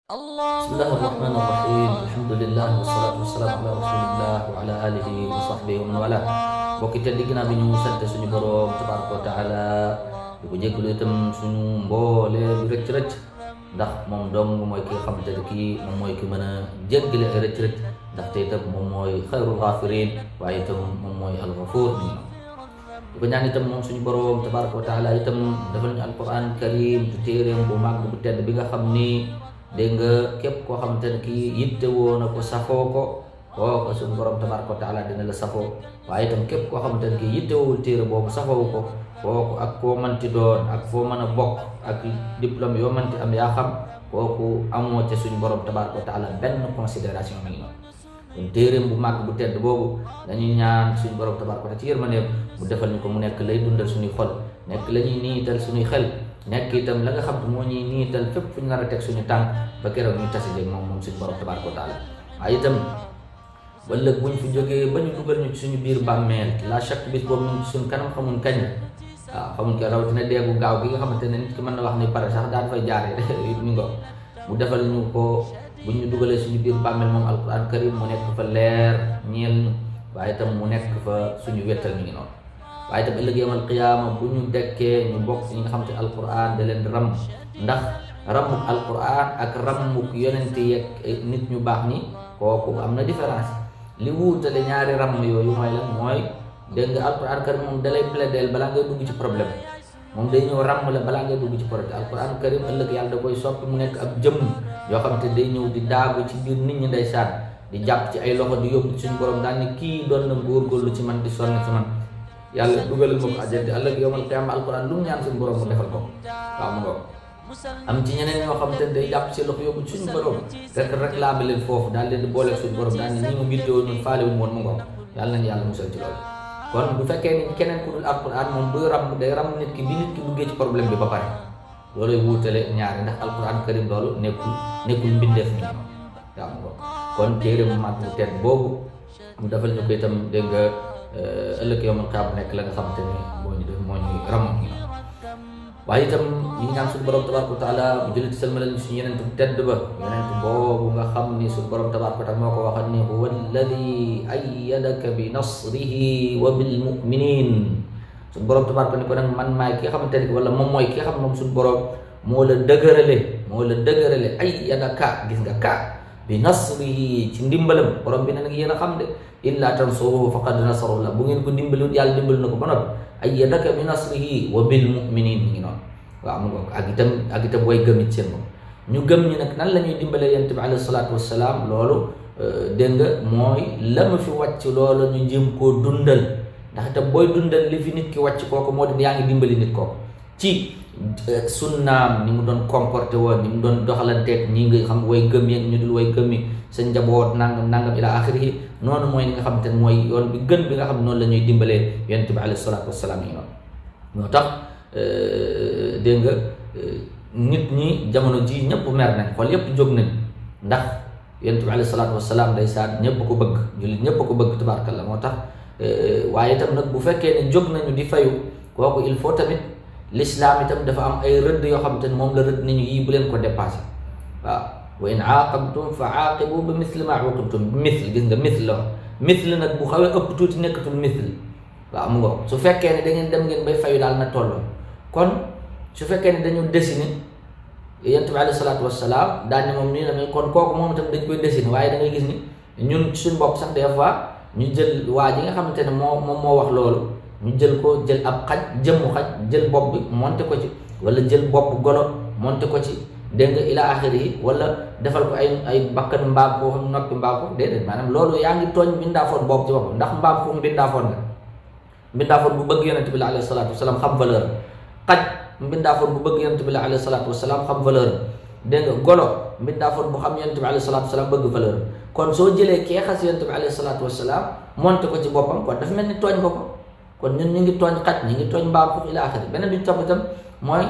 بسم الله الرحمن الرحيم الحمد لله والصلاة والسلام على رسول الله وعلى آله وصحبه ومن والاه bokki teddi ginnaaw bi ñu sant suñu borom tabaraka wa taala di ko jégalu itam suñu mboole bi rëcc ndax moom dong mooy ki nga xamante ne kii moom mooy ki mën a jéggale ay rëcc ndax te itam moom mooy xayrul ghafirin waaye itam moom mooy al-ghafur di ko ñaan itam moom suñu borom tabaraka wa taala itam defal ñu alquran karim du téeréem bu màgg bu tedd bi nga xam ni dégg nga képp koo xamante ne kii yitte woo na ko safoo ko kooku suñu borom tabaraka wa taala dina la safoo waaye itam képp koo xamante ne kii yitte woowul téere boobu safoo ko kooku ak koo manti doon ak foo mën a bokk ak diplôme yoo manti am yaa xam kooku amoo ca suñu borom tabaraka wa taala benn considération mel noonu kon téereem bu màgg bu tedd boobu dañuy ñaan suñu borom tabaraka wa taala ci yërmandeem mu defal ñu ko mu nekk lay dundal suñuy xol nekk la ñuy niital suñuy xel nekk itam la nga xam ne moo ñuy niital fépp fu ñu nar a teg suñu tànk ba keroog ñu tase jeeg moom suñu borom tabaraka wa taala waaye itam wala buñ fi jógee ba ñu dugal ñu ci suñu biir bàmmeel la chaque bis boobu ñu suñu kanam xamuñ kañ la waaw xamuñ ko rawatina deegu gaaw gi nga xamante ne nit ki mën na wax ni pare sax daan fay jaaree mi ngo mu defal ñu ko buñ ñu dugalee suñu biir bàmmeel moom alquran karim mu nekk fa leer ñeel ñu waaye itam mu nekk fa suñu wettal mi ngi noonu waaye itam ëllëg yawmal qiyaama bu ñu dekkee ñu bokk ñi nga xam te alquran da leen di ram ndax rammuk alquran ak rammuk yonente yeeg nit ñu baax ñi kooku am na différence li wuutale ñaari ram yooyu mooy lan mooy dégg nga alquran karim moom dalay plaidel balaa ngay dugg ci problème moom day ñëw ram la balaa ngay dugg ci problème alquran karim ëllëg yàlla da koy soppi mu nekk ab jëmm yoo xam te day ñëw di daagu ci biir nit ñi ndeysaan di jàpp ci ay loxo di yóbbu suñu borom daal ni kii doon na góorgóorlu ci man di sonn ci man yàlla dugalal ma ko àjjana ëllëg yawmal qiyaama alquran lu mu ñaan suñu borom mu defal ko waaw mu ngoog am ci ñeneen ñoo xam te ne day jàpp ci loxo yóbbu suñu borom rek laa ba leen foofu daal leen di booleeg suñu borom daal ni ñi mu bindoo ñun faale wu woon mu ngoog yàlla nañu yàlla musal ci loolu kon bu fekkee ni keneen ku dul alquran moom buy ram day ram nit ki bi nit ki duggee ci problème bi ba pare looluy wuutale ñaari ndax alquran karim loolu nekkul mbindeef mi waaw mu ngoog kon téere mu mag bu tedd boobu mu defal ñu ko itam dégg nga ëllëg yawmal qiyaama nekk la nga xamante ni moo ñuy ramoon ñu waaye itam ñi ñaan suñu borom tabaraka wa taala bu jullit salmalal ñu suñu yenent bu tedd ba yenent boobu nga xam ni suñu borom tabaraka wa taala moo ko waxal ni huwa alladi ayyadaka bi nasrihi wa bil mu'minin suñu borom tabaraka ni ko nag man maay ki nga xamante ni wala moom mooy ki nga xam moom suñu borom moo la dëgërale ayyadaka gis nga ka bi nasrihi ci ndimbalam borom bi ne nag yéen a xam de illa tansuruhu faqad nasarullah bu ngeen ko dimbalut yàlla dimbal na ko ba noppi ayyadaka bi nasrihi wa bil mu'minin ngi noonu waaw mu ngoog ak itam way gëm it seen moom ñu gëm ñi nag nan la ñuy dimbalee yonent bi alayhi salaatu wassalaam loolu dégg nga mooy la ma fi wàcc loolu ñu jëm koo dundal ndax itam booy dundal li fi nit ki wàcc kooku moo di yaa ngi dimbali nit kooku ci sunnaam ni mu doon comporté woon ni mu doon doxalanteeg ñi nga xam way gëm yi ñu dul way gëm yi sa njaboot nangam ila axiri noonu mooy li nga xamante ne mooy yoon bi gën bi nga xam ne noonu la ñuy dimbalee yonent bi alayhi salaatu wassalaam yi noonu moo tax dégg nga nit ñi jamono ji ñëpp mer nañ xool yëpp jóg nañ ndax yonent bi alayhi salaatu wassalaam day saat ñëpp ko bëgg jullit ñëpp ko bëgg tabaarkalla moo tax waaye itam nag bu fekkee ne jóg nañu di fayu kooku il faut tamit l'islam itam dafa am ay rëdd yoo xam te ne moom la rëdd nañu yii bu leen ko dépassé waaw wa in aaqabtum fa aaqibu bi misli ma uqibtum bi misli gis nga misli la misli nag bu xawee ëpp tuuti nekkatul misli waaw mu ngo su fekkee ne da ngeen dem ngeen bay fayu daal na tolloo kon su fekkee ne dañu dessiné yonent bi alayhi salaatu wassalaam daal ne moom nii la mel kon kooku moom itam dañ koy dessiné waaye da ngay gis ni ñun suñu bopp sax des fois ñu jël waa ji nga xamante ne moo wax loolu ñu jël ab xaj jëmmu xaj jël bopp bi monté ko ci wala jël bopp golo monté ko ci dégg nga ila axiri yi wala defal ko ay bakkan mbaam koo xam noppi mbaam ko déedéet maanaam loolu yaa ngi tooñ mbindaafoon boobu ci boppam ndax mbaam foofu mbindaafoon bu bëgg yonent bi la alayhi salaatu wasalaam xam valeur xaj mbindaafoon bu bëgg yonent bi la alayhi salaatu wasalaam xam valeur dégg nga golo mbindaafoon bu xam yonent bi alayhi salaatu wasalaam bëgg valeur kon soo jëlee kee xas yonent bi alayhi salaatu wasalaam monté ko ci boppam kon dafa mel ni tooñ ko kon ñun ñu ngi tooñ xaj ñu ngi tooñ mbaam foofu ila axiri beneen bi topp itam mooy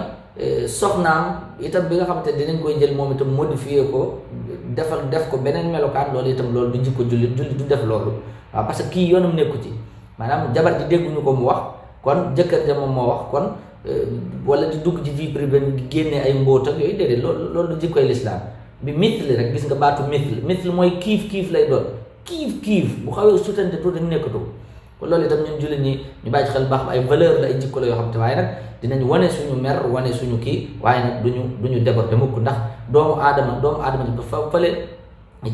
soxnaam itam bi nga xamante ne dinañ koy jël moom itam modifié ko def ko beneen melokaan loolu itam loolu du jikko jullit du def loolu waaw parce que kii yoonam nekku ci maanaam jabar ji dégguñu ko mu wax kon jëkkër ja moom moo wax kon wala di dugg ci vie privée di génne ay mbóot ak yooyu déedéet loolu du jikkoy lislaam bi mithli rek gis nga baatu mithli mooy kiif lay doon kiif bu xawee sutante tuuti nekkatu kon loolu itam ñun jullit ñi ñu bàyyi xel baax ay valeur la ay jikko la yoo xam te waaye nag dinañ wane suñu mer wane suñu kii waaye nag duñu déborder mukk ndax doomu aadama ji dafa fële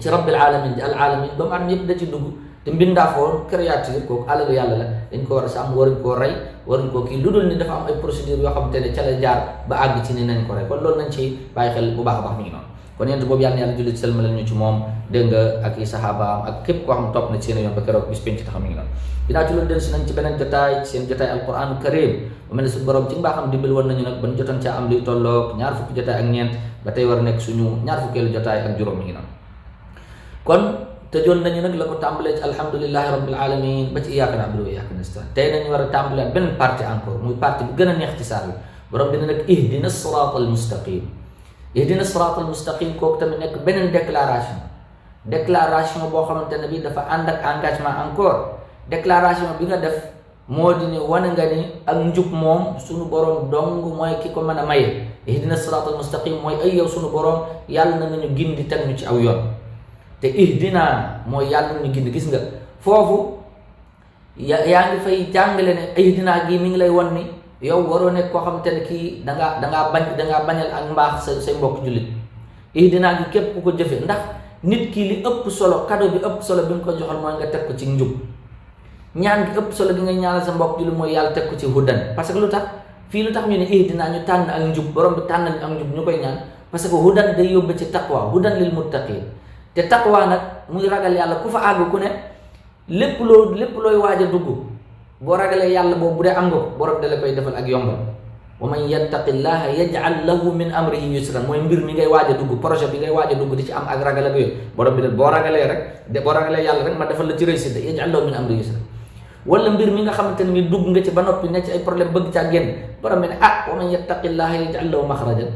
ci rabbil alamin al alamin doomu aadama yëpp da ci dugg te mbindaafoon créature kooku alalu yàlla la dañ ko war a sàmm waruñ koo rey waruñ koo kii lu dul ni dafa am ay procédure yoo xam te ne ca la jaar ba àgg ci ni nañ ko rey kon loolu nañ ci bàyyi xel bu baax a baax mi ngi noonu kon yent boobu yàlla na yàlla julli ci salmalal ñu ci moom dégg nga ak i sahabaam ak képp koo xam topp na ci seen yoon ba keroog bis penc taxaw mi ngi noonu dinaa ci loolu dellu si nañ ci beneen jotaay seen jotaay alquran karim bu mel ne suñu borom ci mbaaxam dimbal woon nañu nag ban jotoon caa am luy tolloog ñaar fukki jotaay ak ñeent ba tey war a nekk suñu ñaar fukkeelu jotaay ak juróom mi ngi noonu kon tëjoon nañu nag la ko tàmbalee ci alhamdulillahi rabbil alamin ba ci iyyaka na'budu wa iyyaka nasta'in tey nañu war a tàmbalee beneen partie encore muy partie bi gën a neex ci saar bi borom bi ne nag ihdina siratal mustaqim ihdina siratal mustaqim kooku tamit nekk beneen déclaration boo xamante ne bi dafa ànd ak engagement encore déclaration bi nga def moo di ni wane nga ni ak njub moom suñu borom dong mooy ki ko mën a maye ihdina siratal mustaqim mooy ay yow suñu borom yàlla na nga ñu gindi teg ñu ci aw yoon te ihdina mooy yàlla ñu gindi gis nga foofu yaa ngi fay jàngale ne ihdina gi mi ngi lay wan ni yow waroo nekk koo xamante ne kii dangaa bañal ak mbaax say mbokk jullit ihdina gi képp ku ko jëfe ndax nit ki li ëpp solo cadeau bi ëpp solo bi nga ko joxal mooy nga teg ko ci njub ñaan gi ëpp solo gi nga ñaanal sa mbokk jullit mooy yàlla teg ko ci hudan parce que lu tax ñu ne ihdina ñu tànn ak njub borom bi tànn ak njub ñu koy ñaan parce que hudan day yóbbu ci taqwa hudan lil muttaqin te taqwa nag muy ragal yàlla ku fa àgg ku ne lépp looy waaj a dugg boo ragalee yàlla boobu bu dee am nga ko borom da la koy defal ak yombal wa man yattaqillaha yaj'al lahu min amrihi yusran mooy mbir mi ngay waaj a dugg projet bi ngay waaj a dugg di ci am ak ragal ak yooyu borom bi de boo ragalee yàlla rek ma defal la ci réussite yaj'al lahu min amrihi yusran wala mbir mi nga xamante ne ni dugg nga ci ba noppi ne ci ay problème bëgg caa génn borom bi ne wa man yattaqillaha yaj'al lahu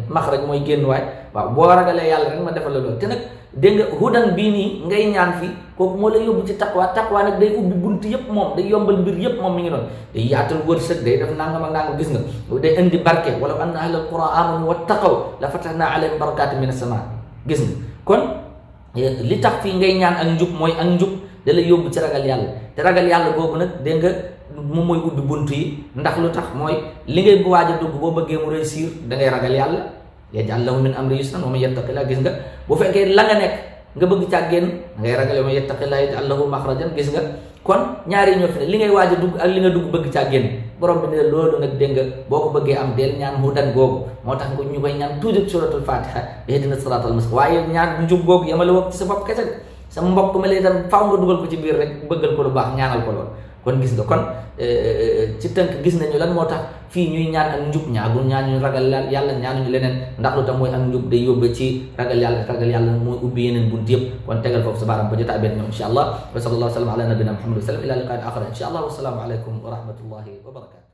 maxraj mooy génn waay waaw boo ragalee yàlla rek ma defal la loolu te nag dégg nga hudan bii nii ngay ñaan fii kooku moo lay yóbbu ci taqwa nag day ubbi bunt yëpp moom day yombal mbir yëpp moom mi ngi noonu day yaatal wërsëg day def nangam ak nangam gis nga day indi barke wala anna ahlal qura amanu wattaqaw la fatahna alayhim barakatin minas sama gis nga kon li tax fii ngay ñaan ak njub mooy ak njub da lay yóbbu ci ragal yàlla te ragal yàlla boobu nag dégg nga moom mooy ubbi bunt yi ndax lu tax mooy li ngay bu waaj a dugg boo bëggee mu réussir da ngay ragal yàlla yaj'al lahu min amri yusran wa man yattaqillah gis nga bu fekkee la nga nekk nga bëgg caa génn da ngay ragal wa man yattaqillah yaj'al lahu makhrajan gis nga kon ñaari ñoo fi ne li ngay waaj a dugg ak li nga dugg bëgg caa génn borom bi ne loolu nag dégg nga boo ko bëggee am del ñaan hudan googu moo tax nga ñu koy ñaan toujours suratul fatiha ihdina siratal mustaqim waaye ñaan njub googu yamale woo ci sa bopp kese sa mbokk ma lay tam faaw nga dugal ko ci biir rek bëggal ko lu baax ñaanal ko lool kon gis nga kon ci tënk gis nañu lan moo tax fii ñuy ñaan ak njub ñaanuñu ragal yàlla ñaanuñu leneen ndax lu tax mooy ak njub day yóbbe ci ragal yàlla mooy ubbi yeneen bunt yëpp kon tegal foofu sa baaraam ba jotaay benn ñoom insha allah wa sallallahu sallam ala nabina muhammad wa sallam ila liqa'in akhar insha allah wa salaamu alaykum wa rahmatullahi wa barakatuh